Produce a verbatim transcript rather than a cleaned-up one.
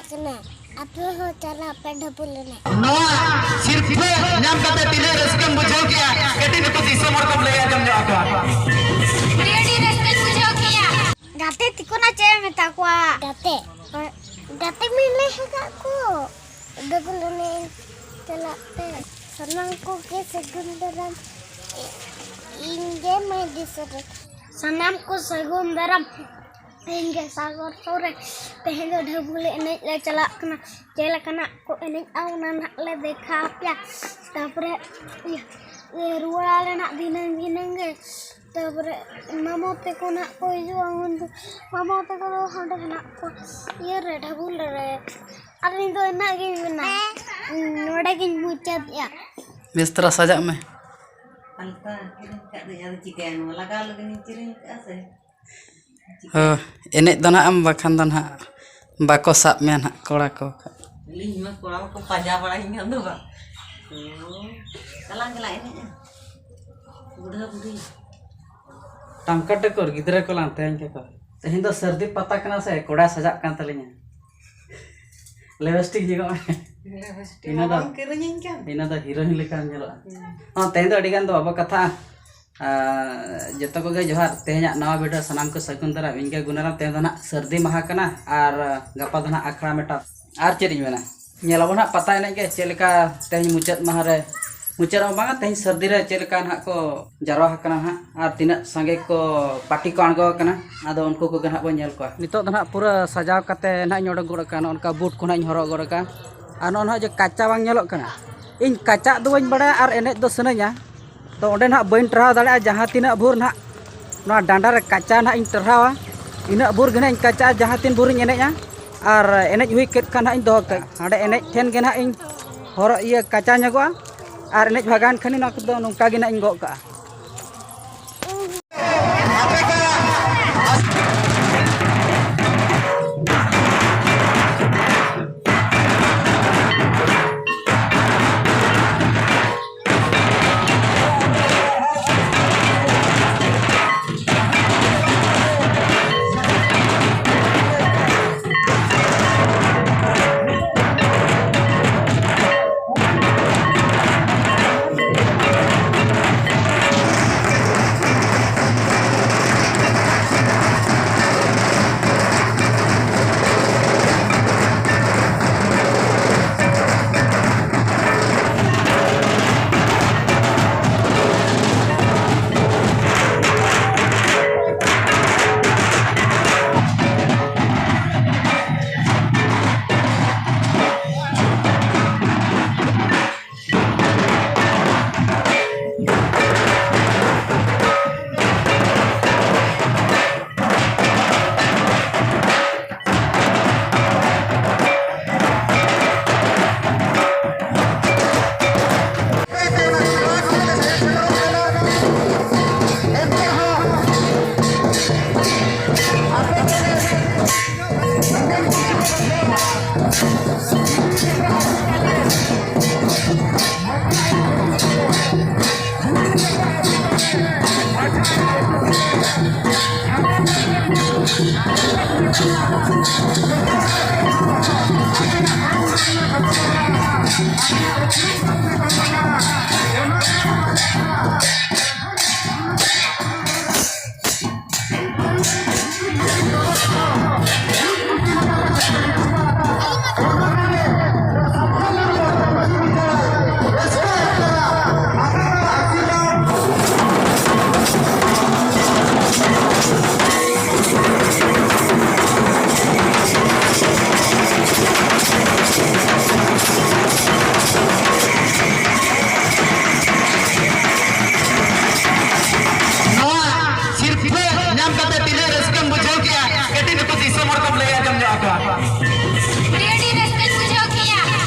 ᱠᱟᱱᱟ᱾ ᱟᱯᱮ ᱦᱚᱸ ᱪᱟᱞᱟᱜ ᱯᱮ ᱰᱷᱟᱹᱵᱩᱞ ᱮᱱᱮᱡ᱾ ᱱᱚᱣᱟ ᱥᱤᱨᱯᱷᱟᱹ ᱧᱟᱢ ᱠᱟᱛᱮ ᱛᱤᱱᱟᱹᱜ ᱨᱟᱹᱥᱠᱟᱹᱢ ᱵᱩᱡᱷᱟᱹᱣ ᱠᱮᱜᱼᱟ? ᱠᱟᱹᱴᱤᱡ ᱱᱩᱠᱩ ᱫᱤᱥᱚᱢ ᱦᱚᱲ ᱠᱚᱢ ᱞᱟᱹᱭ ᱟᱸᱡᱚᱢ ᱧᱚᱜ ᱟᱠᱚᱣᱟ᱾ ᱟᱹᱰᱤ ᱟᱹᱰᱤ ᱨᱟᱹᱥᱠᱟᱹᱧ ᱵᱩᱡᱷᱟᱹᱣ ᱠᱮᱜᱼᱟ᱾ ᱜᱟᱛᱮ ᱛᱤᱠᱩᱱᱟ ᱪᱮᱫ ᱮᱢ ᱢᱮᱛᱟ ᱠᱚᱣᱟ? ᱜᱟᱛᱮ, ᱜᱟᱛᱮ ᱢᱮ ᱞᱟᱹᱭ ᱟᱠᱟᱫ ᱠᱚ᱾ ᱰᱷᱟᱹᱵᱩᱞ ᱮᱱᱮᱡ ᱪᱟᱞᱟᱜ ᱯᱮ᱾ ᱥᱟᱱᱟᱢ ᱠᱚᱜᱮ ᱥᱟᱹᱜᱩᱱ ᱫᱟᱨᱟᱢ᱾ ᱤᱧ ᱜᱮ ᱢᱟᱹᱭ ᱫᱤᱥᱚᱢ ᱨᱮ᱾ ᱥᱟᱱᱟᱢ ᱠᱚ ᱥᱟᱹᱜᱩᱱ ᱫᱟᱨᱟᱢ᱾ ᱤᱧ ᱜᱮ ᱥᱟᱜᱚᱨ ᱥᱚᱨᱮᱱ᱾ ᱛᱮᱦᱮᱧ ᱫᱚ ᱰᱷᱟᱹᱵᱩᱞ ᱮᱱᱮᱡ ᱞᱮ ᱪᱟᱞᱟᱜ ᱠᱟᱱᱟ᱾ ᱪᱮᱫ ᱞᱮᱠᱟᱱᱟᱜ ᱠᱚ ᱮᱱᱮᱡᱼᱟ, ᱚᱱᱟ ᱱᱟᱦᱟᱜ ᱞᱮ ᱫᱮᱠᱷᱟᱣ ᱟᱯᱮᱭᱟ᱾ ᱛᱟᱨᱯᱚᱨᱮ ᱤᱭᱟᱹ, ᱤᱭᱟᱹ, ᱨᱩᱣᱟᱹᱲ ᱟᱞᱮ ᱱᱟᱦᱟᱜ ᱫᱷᱤᱱᱟᱹᱝ ᱫᱷᱤᱱᱟᱹᱝ ᱜᱮ᱾ ᱛᱟᱨᱯᱚᱨᱮ ᱢᱟᱢᱚ ᱛᱟᱠᱚ ᱱᱟᱦᱟᱜ ᱠᱚ ᱦᱤᱡᱩᱜᱼᱟ᱾ ᱩᱱ ᱫᱚ ᱢᱟᱢᱚ ᱛᱟᱠᱚ ᱫᱚ ᱦᱟᱸᱰᱮ ᱦᱮᱱᱟᱜ ᱠᱚᱣᱟ, ᱤᱭᱟᱹ ᱨᱮ, ᱰᱷᱟᱹᱵᱩᱞ ᱨᱮ᱾ ᱟᱨ ᱤᱧ ᱫᱚ ᱤᱱᱟᱹᱜ ᱜᱤᱧ ᱢᱮᱱᱟ, ᱱᱚᱰᱮ ᱜᱤᱧ ᱢᱩᱪᱟᱹᱫᱮᱜᱼᱟ᱾ ᱵᱮᱥ ᱛᱟᱨᱟ ᱥᱟᱡᱟᱜ ᱢᱮ᱾ ᱟᱞᱛᱟ ᱠᱤᱨᱤᱧ ᱠᱟᱜ ᱫᱚᱧ, ᱟᱫᱚ ᱪᱤᱠᱟᱹᱭᱟ, ᱱᱚᱣᱟ ᱞᱟᱜᱟᱣ ᱞᱟᱹᱜᱤᱫ ᱤᱧ ᱠᱤᱨᱤᱧ ᱠᱟᱜᱼᱟ ᱥᱮ? ᱦᱳᱭ, ᱮᱱᱮᱡ ᱫᱚ ᱱᱟᱦᱟᱜ ᱮᱢ, ᱵᱟᱠᱷᱟᱱ ᱫᱚ ᱱᱟᱦᱟᱜ ᱵᱟᱠᱚ ᱥᱟᱵ ᱢᱮᱭᱟ ᱱᱟᱦᱟᱜ ᱠᱚᱲᱟ ᱠᱚ᱾ ᱤᱧ ᱢᱟ ᱠᱚᱲᱟ ᱠᱚᱠᱚ ᱯᱟᱸᱡᱟ ᱵᱟᱲᱟᱧ ᱠᱟᱱ ᱫᱚ ᱵᱟᱝ᱾ ᱦᱩᱸ, ᱪᱟᱞᱟᱜ ᱜᱮᱞᱟ ᱮᱱᱮᱡᱼᱟ᱾ ᱵᱩᱰᱷᱟᱹ ᱵᱩᱰᱷᱤ᱾ ᱴᱟᱢᱠᱟ ᱴᱟᱠᱚᱨ ᱜᱤᱫᱽᱨᱟᱹ ᱠᱚ ᱞᱟᱝ ᱛᱮᱦᱮᱧ ᱠᱟᱠᱚ᱾ ᱛᱮᱦᱮᱧ ᱫᱚ ᱥᱟᱹᱨᱫᱤ ᱯᱟᱛᱟ ᱠᱟᱱᱟ ᱥᱮ, ᱠᱚᱲᱟ ᱥᱟᱡᱟᱜ ᱠᱟᱱ ᱛᱟᱹᱞᱤᱧᱟ᱾ ᱞᱤᱯᱥᱴᱤᱠ ᱧᱮᱞᱚᱜ ᱢᱮ᱾ ᱞᱤᱯᱥᱴᱤᱠ ᱤᱱᱟᱹ ᱫᱚ ᱵᱟᱢ ᱠᱤᱨᱤᱧᱟᱹᱧ ᱠᱟᱱ? ᱤᱱᱟᱹ ᱫᱚ ᱦᱤᱨᱳᱭᱤᱱ ᱞᱮᱠᱟᱢ ᱧᱮᱞᱚᱜᱼᱟ᱾ ᱦᱩᱸ᱾ ᱦᱚᱸ, ᱛᱮᱦᱮᱧ ᱫᱚ ᱟᱹᱰᱤ ᱜᱟᱱ ᱫᱚ ᱵᱟᱵᱚ ᱠᱟᱛᱷᱟᱜᱼᱟ᱾ ᱟᱨ ᱡᱚᱛᱚ ᱠᱚᱜᱮ ᱡᱚᱦᱟᱨ᱾ ᱛᱮᱦᱮᱧᱟᱜ ᱱᱟᱣᱟ ᱵᱷᱤᱰᱤᱭᱳ ᱥᱟᱱᱟᱢ ᱠᱚ ᱥᱟᱹᱜᱩᱱ ᱫᱟᱨᱟᱢ᱾ ᱤᱧ ᱜᱮ ᱜᱩᱱᱟᱨᱟᱢ᱾ ᱛᱮᱦᱮᱧ ᱫᱚ ᱱᱟᱦᱟᱜ ᱥᱟᱹᱨᱫᱤ ᱢᱟᱦᱟ ᱠᱟᱱᱟ ᱟᱨ ᱜᱟᱯᱟ ᱫᱚ ᱱᱟᱦᱟᱜ ᱟᱠᱷᱲᱟ ᱢᱮᱴᱟᱣ᱾ ᱟᱨ ᱪᱮᱫ ᱤᱧ ᱢᱮᱱᱟ, ᱧᱮᱞ ᱟᱵᱚ ᱱᱟᱦᱟᱜ ᱯᱟᱛᱟ ᱮᱱᱮᱡ ᱜᱮ ᱪᱮᱫ ᱞᱮᱠᱟ ᱛᱮᱦᱮᱧ ᱢᱩᱪᱟᱹᱫ ᱢᱟᱦᱟ ᱨᱮ, ᱢᱩᱪᱟᱹᱫ ᱦᱚᱸ ᱵᱟᱝᱟ, ᱛᱮᱦᱮᱧ ᱥᱟᱹᱨᱫᱤ ᱨᱮ ᱪᱮᱫ ᱞᱮᱠᱟ ᱱᱟᱦᱟᱜ ᱠᱚ ᱡᱟᱨᱣᱟ ᱟᱠᱟᱱᱟ ᱱᱟᱦᱟᱜ ᱟᱨ ᱛᱤᱱᱟᱹᱜ ᱥᱟᱸᱜᱮ ᱠᱚ ᱯᱟᱹᱴᱤ ᱠᱚ ᱟᱬᱜᱚ ᱟᱠᱟᱱᱟ᱾ ᱟᱫᱚ ᱩᱱᱠᱩ ᱠᱚᱜᱮ ᱱᱟᱦᱟᱜ ᱵᱚᱱ ᱧᱮᱞ ᱠᱚᱣᱟ᱾ ᱱᱤᱛᱚᱜ ᱫᱚ ᱱᱟᱦᱟᱜ ᱯᱩᱨᱟᱹ ᱥᱟᱡᱟᱣ ᱠᱟᱛᱮ ᱱᱟᱦᱟᱜ ᱤᱧ ᱚᱰᱚᱠ ᱜᱚᱫ ᱟᱠᱟᱱᱟ᱾ ᱱᱚᱜᱼᱚ ᱱᱚᱝᱠᱟ ᱵᱩᱴ ᱠᱚ ᱱᱟᱦᱟᱜ ᱤᱧ ᱦᱚᱨᱚᱜ ᱜᱚᱫ ᱟᱠᱟᱫᱼᱟ᱾ ᱟᱨ ᱱᱚᱜᱼᱚ ᱱᱚᱣᱟ ᱡᱮ ᱠᱟᱪᱟ ᱵᱟᱝ ᱧᱮᱞᱚᱜ ᱠᱟᱱᱟ, ᱤᱧ ᱠᱟᱪᱟᱜ ᱫᱚ ᱵᱟᱹᱧ ᱵᱟᱲᱟᱭᱟ ᱟᱨ ᱮᱱᱮᱡ ᱫᱚ ᱥᱟᱱᱟᱧᱟ᱾ ᱛᱚ ᱚᱸᱰᱮ ᱱᱟᱦᱟᱜ ᱵᱟᱹᱧ ᱴᱟᱨᱦᱟᱣ ᱫᱟᱲᱮᱭᱟᱜᱼᱟ, ᱡᱟᱦᱟᱸ ᱛᱤᱱᱟᱹᱜ ᱵᱷᱳᱨ ᱱᱟᱦᱟᱜ ᱱᱚᱣᱟ ᱰᱟᱸᱰᱟ ᱨᱮ ᱠᱟᱪᱟ ᱱᱟᱦᱟᱜ ᱤᱧ ᱴᱟᱨᱦᱟᱣᱟ, ᱤᱱᱟᱹᱜ ᱵᱷᱳᱨ ᱜᱮ ᱱᱟᱦᱟᱜ ᱤᱧ ᱠᱟᱪᱟᱜᱼᱟ, ᱡᱟᱦᱟᱸ ᱛᱤᱱ ᱵᱷᱳᱨᱤᱧ ᱮᱱᱮᱡᱼᱟ᱾ ᱟᱨ ᱮᱱᱮᱡ ᱦᱩᱭ ᱠᱮᱫ ᱠᱷᱟᱱ ᱱᱟᱦᱟᱜ ᱤᱧ ᱫᱚᱦᱚ ᱠᱟᱜᱼᱟ᱾ ᱦᱟᱸᱰᱮ ᱮᱱᱮᱡ ᱴᱷᱮᱱ ᱜᱮ ᱱᱟᱦᱟᱜ ᱤᱧ ᱦᱚᱨᱚᱜ, ᱤᱭᱟᱹ, ᱠᱟᱪᱟ ᱧᱚᱜᱚᱜᱼᱟ᱾ ᱟᱨ ᱮᱱᱮᱡ ᱵᱷᱟᱜᱟᱣᱮᱱ ᱠᱷᱟᱱ ᱱᱚᱣᱟ ᱠᱚᱫᱚ ᱱᱚᱝᱠᱟ ᱜᱮ ᱱᱟᱦᱟᱜ ᱤᱧ ᱜᱚᱜ ᱠᱟᱜᱼᱟ᱾